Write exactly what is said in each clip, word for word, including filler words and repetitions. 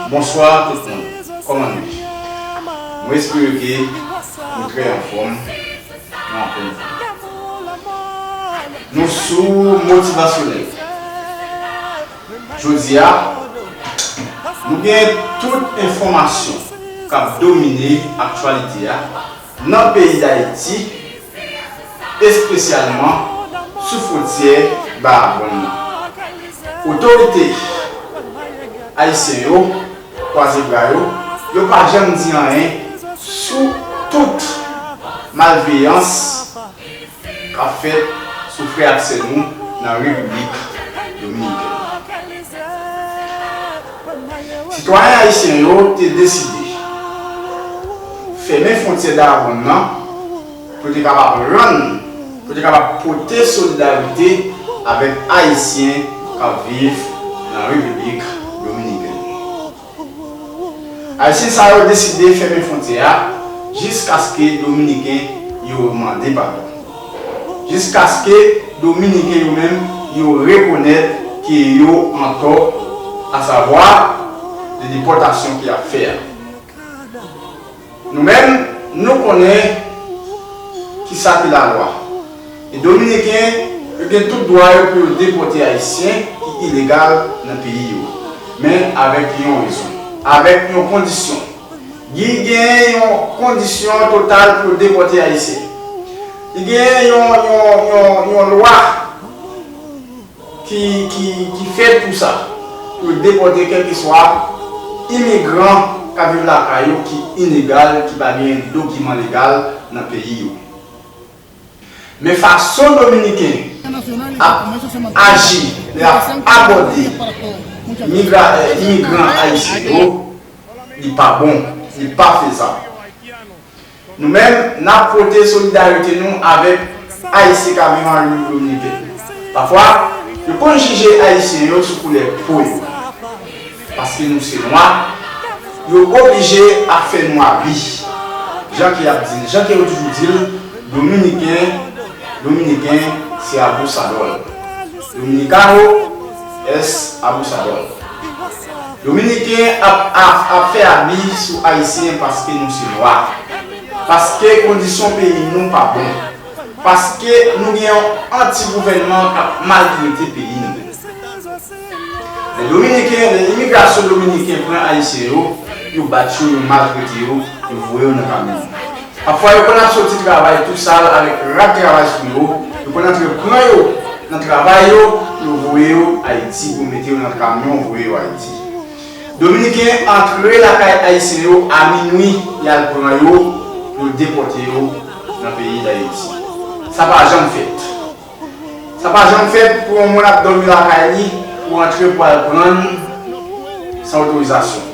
Bonswa tout moun, kòman nou ye? Mwen espere ke nou trè anfòm, nou anfòm. Nou sou motivasyonèl. Jodi a, nou gen tout enfòmasyon k ap domine aktyalite a nan peyi Dayiti, espesyalman sou fwontyè Dayabonn nan. Otorite ayisyen yo kwaze bra yo, yo pa janm di anyen sou tout malveyans k ap fèt sou frè ak sè nou nan Repiblik Dominikèn. Sitwayen ayisyen yo te deside fèmen fwontyè Dayabonn nan pou yo te kapab rann, pou yo te kapab pote solidarite avèk Ayisyen k ap viv nan Repiblik Dominikèn. Ayisyen sa yo deside fèmen fwontyè a jiskaske Dominiken yo mande padon. Jiskaske Dominiken yo menm yo rekonèt ke yo antò, asavwa de depòtasyon ke y ap fè a. Nou menm, nou konnen kisa ki lalwa. E Dominiken yo gen tout dwa yo pou yo depòte Ayisyen ki ilegal nan peyi yo, men avèk yon rezon, avèk yon kondisyon. Li gen yon kondisyon total pou yo depòte Ayisyen. Li gen yon, yon, yon, yon lwa ki, ki, ki fèt pou sa, pou yo depòte kèlkeswa imigran k ap viv lakay yo ki ilegal, ki pa gen dokiman legal nan peyi yo. Men fason Dominiken ap aji lè y ap abòde migra, eh, imigran ayisyen yo, li pa bon, li pa fezab. Nou menm, n ap pote solidarite nou avèk Ayisyen k ap viv an Repiblik Dominikèn. Pafwa, yo konn jije Ayisyen yo sou koulè po yo. Paske nou se nwa, yo oblije ap fè nou abi. Jan ke y ap di, jan ke yo toujou di l, Dominiken, Dominiken se abusador. Dominicano es abusador. Dominiken ap, ap, ap fè abi sou Ayisyen paske nou se nwa. Paske kondisyon peyi nou pa bon. Paske nou gen yon anti-gouvènman k ap maltrete peyi nou. Lè Dominiken, lè imigrasyon dominiken pran Ayisyen yo, yo bat yo, yo maltrete yo, yo voye yo nan kamyon. Pafwa yo konn ap soti travay tou sal avèk rad travay sou yo, yo konn antre pran yo nan travay yo, yo voye yo Ayiti pou mete yo nan kamyon, voye yo Ayiti. Dominiken antre lakay Ayisyen yo a minwi, y al pran yo, yo depòte yo nan peyi Dayiti. Sa pa janm fèt. Sa pa janm fèt pou yon moun ap dòmi lakay li, pou antre pou al pran l san otorizasyon.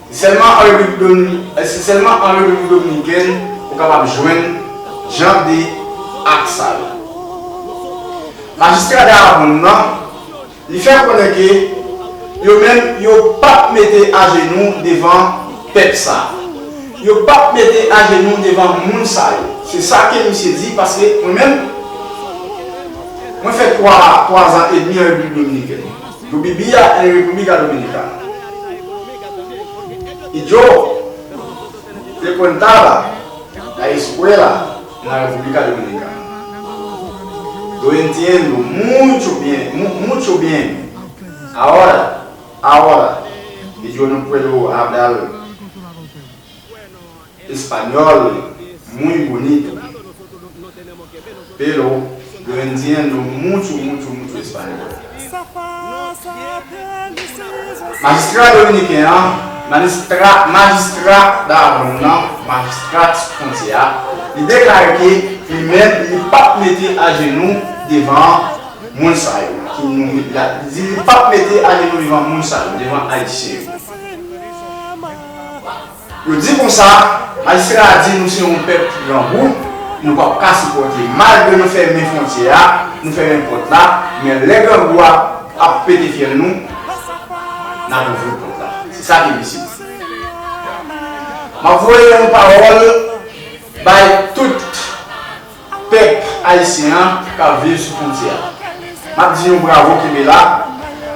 Se sèlman an Repiblik Domi-, se sèlman an Repiblik Dominikèn ou kapab jwenn jan de ak sa yo. Majistra Dayabonn nan, li fè konnen ke yo menm, yo p ap mete ajenou devan pèp sa a. Yo p ap mete ajenou devan moun sa yo. Se sa ke misye di, paske mwen menm, mwen fè twa, twa zan edmi an Repiblik Dominikèn. Yo viví en República Dominicana. Y yo frecuentaba la escuela en la República Dominicana. Yo entiendo mucho bien, mu-, mucho bien. Ahora, ahora, y yo no puedo hablar español muy bonito, pero yo entiendo mucho, mucho, mucho español. Majistra dominiken an, majistra, majistra Dayabonn nan, majistra fwontyè a, li deklare ke li menm, li p ap mete ajenou devan moun sa yo, ki nou, la, li di li p ap mete ajenou devan moun sa yo, devan Ayisyen yo. Yo di konsa, majistra a di nou se yon pèp grangou, nou p ap ka sipòte. Malgre nou fèmen fwontyè a, nou fèmen pòt la, men lè grangou a ap pete fyèl nou, n ap ouvri pòt la. Se sa ke misye di. M ap voye yon pawòl bay tout pèp ayisyen an k ap viv sou fwontyè a. M ap di nou bravo, kenbe la.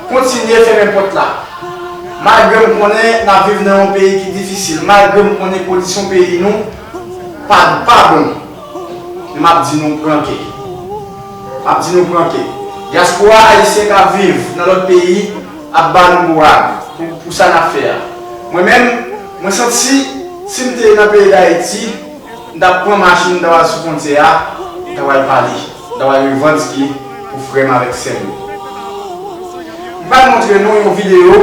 Kontinye fèmen pòt la. M Malgre m konnen n ap viv nan yon peyi ki difisil, malgre m konnen kondisyon peyi nou pa, pa bon, men m ap di nou pran kè. M ap di nou pran kè. Dyaspora ayisyen k ap viv nan lòt peyi ap ba nou bourad pou, pou sa n ap fè a. Mwen menm, mwen santi si m te nan peyi Dayiti, m t ap pran machin, m t ap al sou fwontyè a, m t ap al pale, m t ap al revandike pou frè m avèk sè m yo. M pral montre nou yon videyo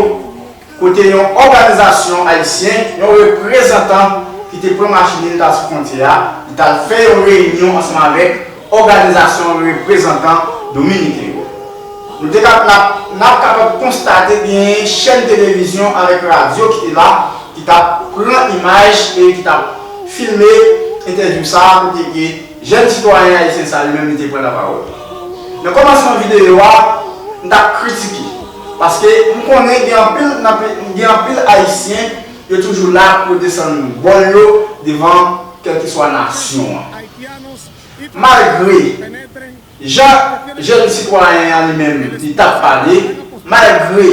kote yon òganizasyon ayisyen, yon reprezantan ki te pran machin li, li t al sou fwontyè a, li t al fè yon reyinyon ansanm avèk òganizasyon reprezantan dominiken yo. Nou te kap, n ap, n ap kapab konstate genyen chèn televizyon avèk radyo ki te la, ki t ap pran imaj e ki t ap filme entèvyou sa a, kote ke jèn sitwayen ayisyen sa a li menm li te pran lapawòl. Nan kòmansman videyo a, m t ap kritike, paske m konnen gen anpil, nan pe-, gen anpil ayisyen, yo toujou la pou yo desann bòl yo devan kèlkeswa nasyon an. Malgre jan jèn sitwayen an li menm li t ap pale, malgre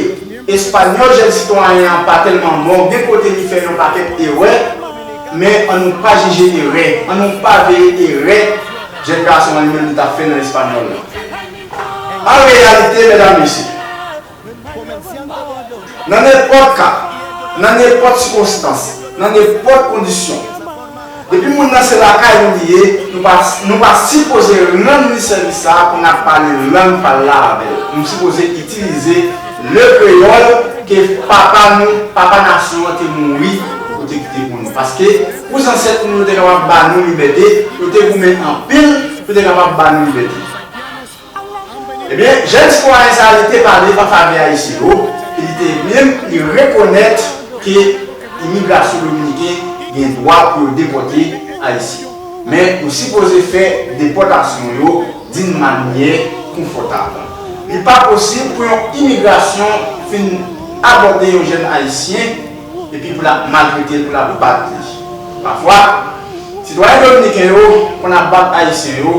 espanyòl jèn sitwayen an pa tèlman bon, gen kote li fè yon pakèt erè, men ann nou pa jije erè, ann nou pa veye erè jèn gason an li menm li t ap fè nan espanyòl la. An reyalite, medam, mesye, nan nenpòt ka, nan nenpòt sikonstans, nan nenpòt kondisyon, depi moun nan se lakay nou li ye, nou pa, nou pa sipoze rann li sèvis sa a pou n ap pale lang pa l la avè l. Nou sipoze itilize le kreyòl ke papa nou, papa nasyon an te mouri pou te kite pou nou. Paske pou zansèt nou yo te kapab ba nou libète, yo te goumen anpil pou te kapab ba nou libète. Ebyen, jèn sitwayen sa a, li te pale an favè Ayisyen yo, e li te menm, li rekonèt ke imigrasyon dominiken gen dwa pou yo depòte Ayisyen. Men, yo sipoze fè depòtasyon yo d'une manière confortable. Li pa posib pou yon imigrasyon fin abòde yon jèn Ayisyen, epi pou l ap maltrete l, pou l ap bat li. Pafwa, sitwayen dominiken yo konn ap bat Ayisyen yo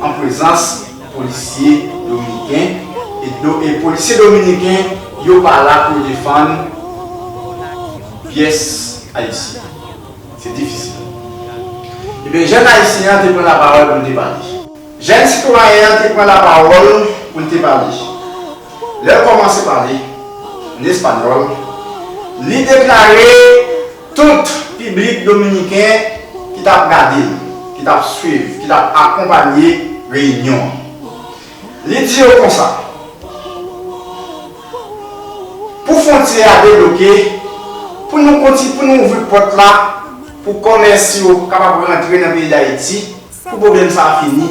an prezans polisye dominiken, e do-, e polisye dominiken yo pa la pou yo defann pyès Ayisyen. Se difisil. Ebyen, jèn Ayisyen an te pran lapawòl pou l te pale. Jèn sitwayen an te pran lapawòl pou l te pale. Lè l kòmanse pale, an espanyòl, li deklare tout piblik dominiken ki t ap gade l, ki t ap swiv, ki t ap akonpanye reyinyon an. Li di yo konsa, pou fwontyè a debloke, pou nou konti-, pou nou ouvri pòt la, pou kòmès yo kapab rantre nan peyi Dayiti, pou pwoblèm sa a fini,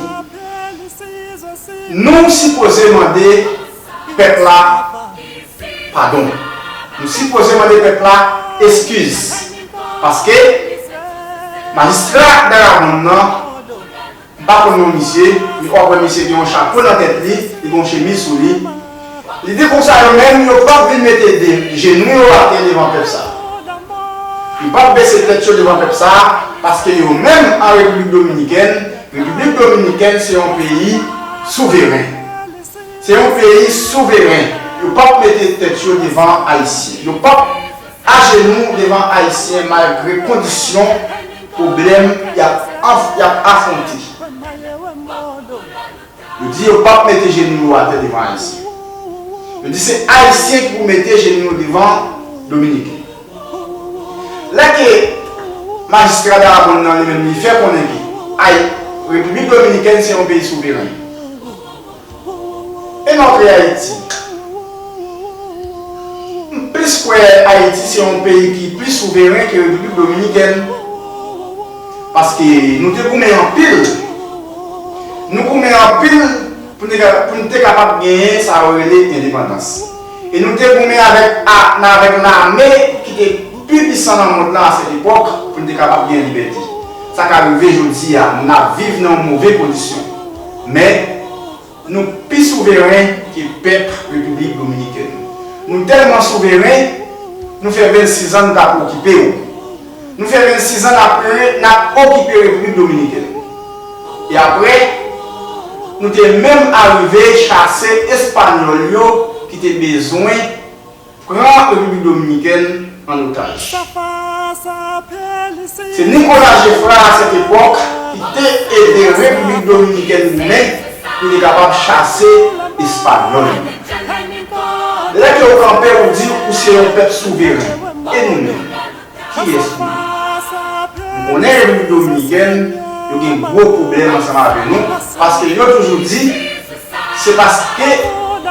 nou sipoze mande pèp la padon. Nou sipoze mande pèp la eskiz. Paske majistra Daragon nan, m pa konn non misye, men w ap wè misye gen yon chapo nan tèt li, li gen yon chemiz sou li. Li di konsa yo menm, yo p ap vin mete de jenou yo atè devan pèp sa a. Yo p ap bese tèt yo devan pèp sa a, paske yo menm an Repiblik Dominikèn, Repiblik Dominikèn se yon peyi souveren. Se yon peyi souveren. Yo p ap mete tèt yo devan Ayisyen. Yo p ap ajenou devan Ayisyen malgre kondisyon, pwoblèm y ap anf-, y ap afwonte. Yo di yo p ap mete jenou yo atè devan Ayisyen. Yo di se Ayisyen ki pou mete jenou yo devan Dominiken. Lè ke majistra Daragon nan li menm li fè konnen ke Ay-, Repiblik Dominikèn se yon peyi souveren. E notre Ayiti? M plis kwè Ayiti se yon peyi ki pli souveren ke Repiblik Dominikèn. Paske nou te goumen anpil. Nou goumen anpil pou n te ka, pou n te kapab genyen sa yo rele endepandans. E nou te goumen avèk a-, avèk lame ki te pi pwisan nan mond lan a sèt epòk pou n te kapab gen libète. Sa ka rive jodi a, n ap viv nan yon move kondisyon. Men, nou pi souveren ke pèp Repiblik Dominikèn. Nou tèlman souveren, nou fè vennsis an nou t ap okipe w. Nou fè vennsis an n ap, n ap okipe Repiblik Dominikèn. E apre, nou te menm arive chase espanyòl yo ki te bezwen pran Repiblik Dominikèn an otaj. Se Nicolas Geffrard, à cette époque, ki te ede Repiblik Dominikèn goumen pou li kapab chase Espanyòl yo. Lè ke w kanpe, ou di ou se yon pèp souveren. E nou menm? Kiyès nou ye? Nou konnen Repiblik Dominikèn, yo gen gwo pwoblèm ansanm avè nou, paske yo toujou di, se paske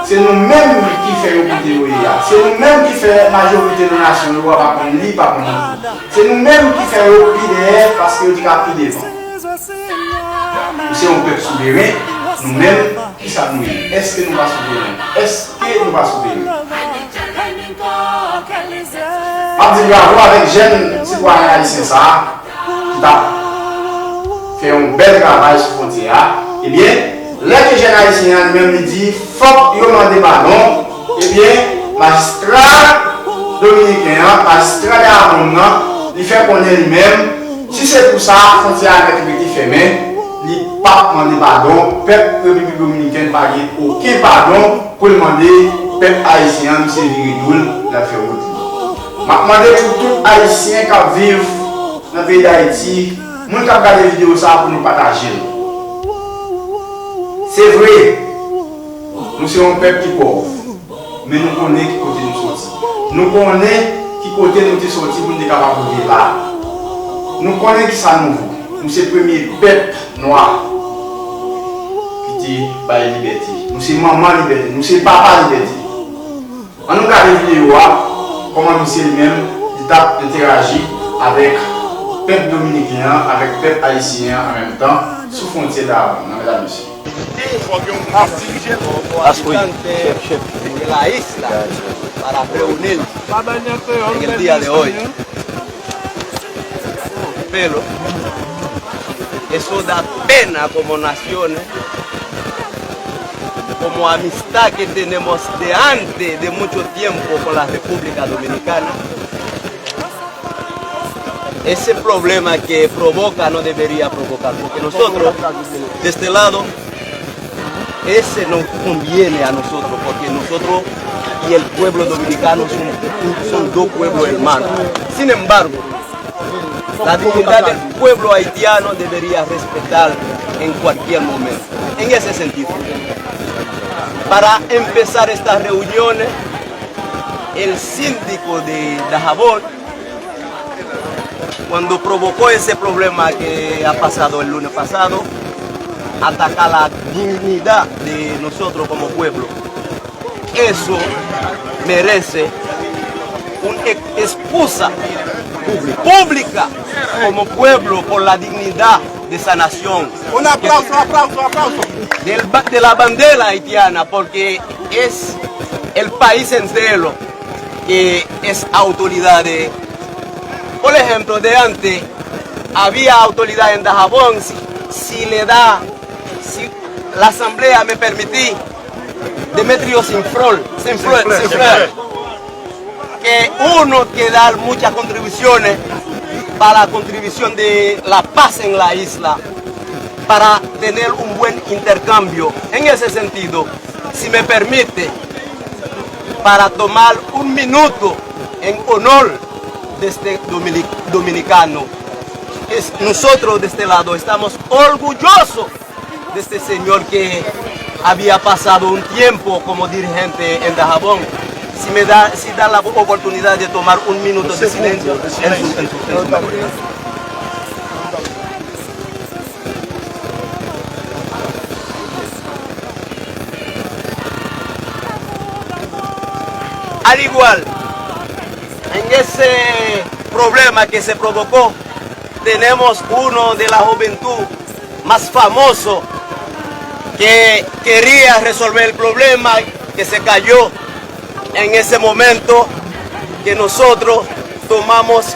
se nou menm ki fè yo kote yo ye a. Se nou menm ki fè majorite nan nasyon yo a pa konn li, pa konn ekri. Se nou menm ki fè yo pi dèyè, paske yo te ka pi devan. Nou se yon pèp souveren, nou menm, kisa nou ye? Èske nou pa souveren? Èske nou pa souveren? M ap di bravo avèk jèn sitwayen ayisyen sa a ki t ap fè yon bèl travay sou fwontyè a. Ebyen, lè ke jèn ayisyen an li menm li di fòk yo mande padon, ebyen, majistra dominiken an, majistra Dajabón nan, li fè konnen li menm, si se pou sa, fwontyè a mèt rete fèmen, li p ap mande padon, pèp Repiblik Dominikèn pa gen okenn padon pou l mande pèp ayisyen an, misye vire do l, l al fè wout li. M ap mande pou tout ayisyen k ap viv nan peyi Dayiti, moun k ap gade videyo sa a pou nou pataje l. Se vre, nou se yon pèp ki pòv, men nou konnen ki kote nou soti. Nou konnen ki kote nou te soti pou nou te kapab rive la. Nou konnen kisa nou vo. Nou se premye pèp nwa ki te bay libète. Nou se manman libète. Nou se papa libète. Ann nou gade videyo a, kòman misye li menm, li t ap entèyaji avèk pèp dominiken an, avèk pèp ayisyen an an menm tan, sou fwontyè Dajabón nan, medam, mesye. Askoy, chèf, chèf. De la isla para reunir en el día de hoy. Pero eso da pena como naciones, como amistad que tenemos de antes, de mucho tiempo con la República Dominicana. Ese problema que provoca no debería provocar, porque nosotros, de este lado, ese no conviene a nosotros, porque nosotros y el pueblo dominicano son, son dos pueblos hermanos. Sin embargo, la dignidad del pueblo haitiano debería respetar en cualquier momento. En ese sentido, para empezar estas reuniones, el síndico de Dajabón, cuando provocó ese problema que ha pasado el lunes pasado, atacar la dignidad de nosotros como pueblo. Eso merece una ex- excusa pública como pueblo por la dignidad de esa nación. Un aplauso, aplauso, aplauso. Del ba- de la bandera haitiana, porque es el país entero que es autoridad de, por ejemplo, de antes había autoridad en Dajabón, si, si le da, si la asamblea me permití, Demetrio Sinflor, Sinflor, Sinflor, que uno que dar muchas contribuciones para la contribución de la paz en la isla, para tener un buen intercambio. En ese sentido, si me permite, para tomar un minuto en honor de este dominic- dominicano, es- nosotros de este lado estamos orgullosos de este señor que había pasado un tiempo como dirigente en Dajabón. Si me da, si da la oportunidad de tomar un minuto de silencio en su, en su, en su memoria. Al igual, en ese problema que se provocó, tenemos uno de la juventud más famoso que quería resolver el problema que se cayó en ese momento que nosotros tomamos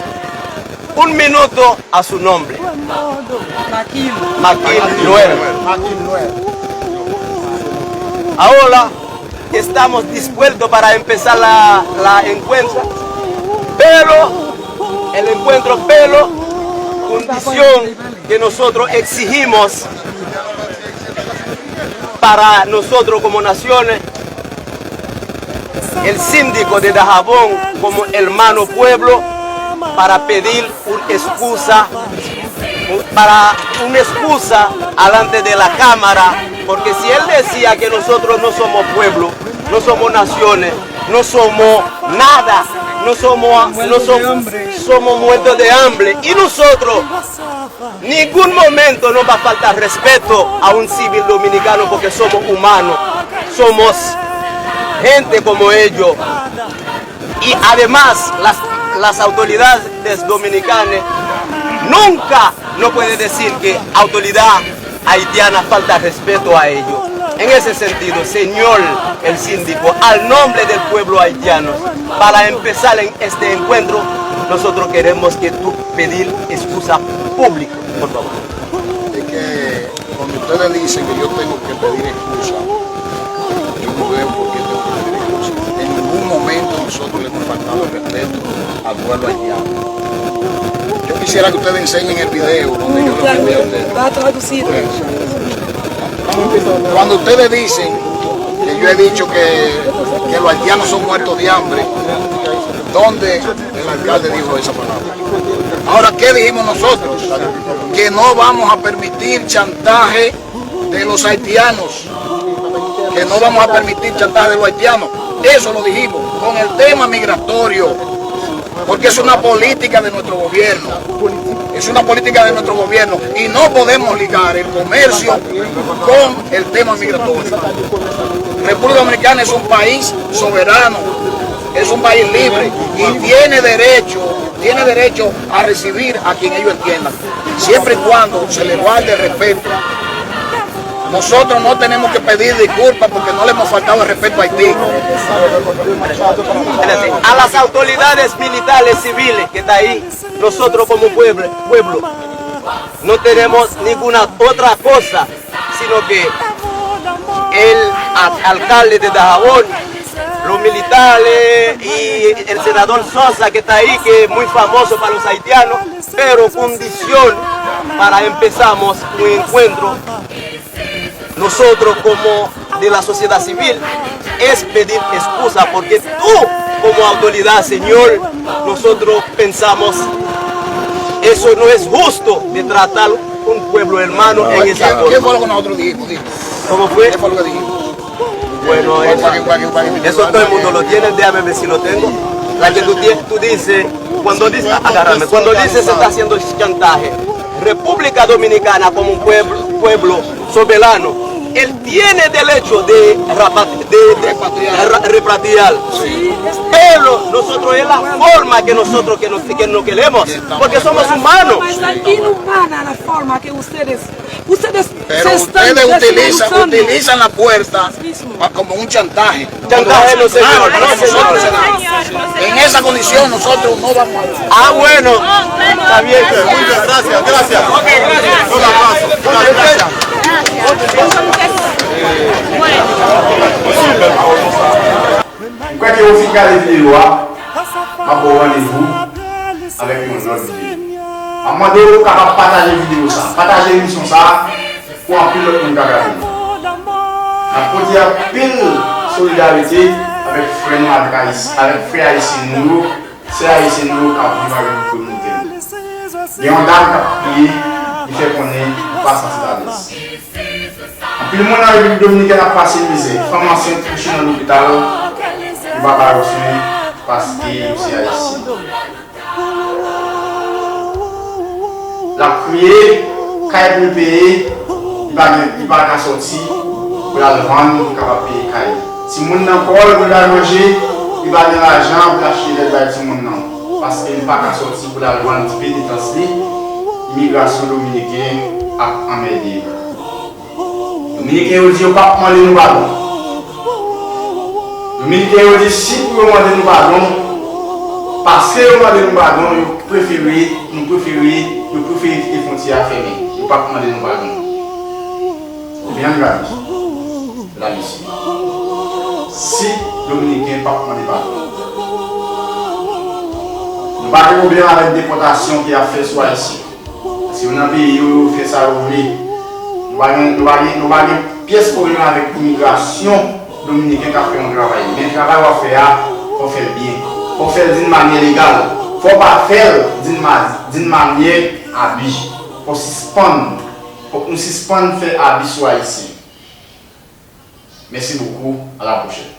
un minuto a su nombre. Makil. Makil Noel. Ahora estamos dispuestos para empezar la, la encuentra, pero el encuentro, pero condición que nosotros exigimos para nosotros como naciones, el síndico de Dajabón como hermano pueblo para pedir una excusa, para una excusa alante de la Cámara, porque si él decía que nosotros no somos pueblo, no somos naciones, no somos nada, no somos, no somos, somos muertos de hambre, y nosotros ningún momento nos va a faltar respeto a un civil dominicano porque somos humanos, somos gente como ellos. Y además, las, las autoridades dominicanas nunca nos puede decir que autoridad haitiana falta respeto a ellos. En ese sentido, señor el síndico, al nombre del pueblo haitiano, para empezar en este encuentro, nosotros queremos que tú pedir excusa público, por favor. Es que cuando ustedes dicen que yo tengo que pedir excusa, yo no veo por qué tengo que pedir excusa. En ningún momento nosotros le hemos faltado el respeto al pueblo haitiano. Yo quisiera que ustedes enseñen el video donde yo le ofendí a ustedes. Cuando ustedes dicen que yo he dicho que, que los haitianos son muertos de hambre, ¿dónde el alcalde dijo esa palabra? Ahora, ¿qué dijimos nosotros? Que no vamos a permitir chantaje de los haitianos, que no vamos a permitir chantaje de los haitianos. Eso lo dijimos con el tema migratorio, porque es una política de nuestro gobierno. Es una política de nuestro gobierno y no podemos ligar el comercio con el tema migratorio. República Dominicana es un país soberano, es un país libre y tiene derecho, tiene derecho a recibir a quien ellos entiendan, siempre y cuando se le guarde respeto. Nosotros no tenemos que pedir disculpas porque no le hemos faltado el respeto a Haití. A las autoridades militares civiles que está ahí, nosotros como pueblo, pueblo no tenemos ninguna otra cosa, sino que el a- alcalde de Dajabón, los militares y el senador Sosa que está ahí, que es muy famoso para los haitianos, pero condición para empezamos un encuentro nosotros como de la sociedad civil es pedir excusa porque tú como autoridad, señor, nosotros pensamos eso no es justo de tratar un pueblo hermano en esa forma. ¿Qué fue lo que nosotros dijimos? Dime. ¿Cómo fue? ¿Qué fue lo que dijimos? Bueno, eso, eso todo el mundo lo tiene, déjame ver si lo tengo. La que tú, tie- tú dices, cuando dices, agárrame, cuando dices se está haciendo chantaje, República Dominicana como un pueblo, pueblo soberano, él tiene derecho de, rapa- de, de ra- repatriar. Pero nosotros es la forma que nosotros que nos, que nos queremos, porque somos humanos. Mas é inumana a forma que ustedes, ustedes se están desmenuzando. Pero ustedes utilizan, utilizan la fuerza como un chantaje. Chantaje no, señor. No, no, no, no. En esa condición nosotros no vamos a... Ah, bueno. Está bien. Muchas gracias, gracias. Un aplauso, un aplauso. M kwè ke ou fin gade videyo a, m ap ba w randevou avèk yon lòt videyo. M ap mande w kapab pataje videyo sa, pataje emisyon sa pou anpil lòt moun ka gade l. N ap pote anpil solidarite avèk frè nou, avèk Ayis-, avèk frè ayisyen nou yo, sè ayisyen nou yo k ap viv avèk kominote nou. Gen yon dam k ap kriye, li fè konnen li pa santi l alèz. Anpil moun nan Repiblik Dominikèn ap pase mizè. Fanm ansent kouche nan lopital, yo pa ba yo swen paske yo se Ayisyen. L ap kriye, kay pou l peye, li pa gen, li pa ka sòti pou l al vann pou l kapab peye kay. Timoun nan kò l pou l al manje, li pa gen lajan pou l achte lèt bay timoun nan, paske li pa ka sòti pou l al vann ti pititans li. Imigrasyon dominiken ap anmède yo. Dominiken yo di yo p ap mande nou padon. Dominiken yo di si pou yo mande nou padon, paske yo mande nou padon, yo prefere, nou prefere, yo prefere kite fwontyè a fèmen. Yo p ap mande nou padon. Ebyen, ann gade, medam, mesye. Si Dominiken p ap mande padon, nou pa gen pwoblèm avèk depòtasyon ke y ap fè sou Ayisyen. Si yo nan peyi yo, yo fè sa yo vle. Nou pa gen, nou pa gen, nou pa gen pyès pwoblèm avèk imigrasyon Dominiken k ap fè yon travay. Men travay w ap fè a, fò w fè l byen. Fò w fè l d'une manière légale. Fò w pa fè l d'une ma- d'une manière abi. Fò w sispann, fòk nou sispann fè abi sou Ayisyen. Merci beaucoup, à la prochaine.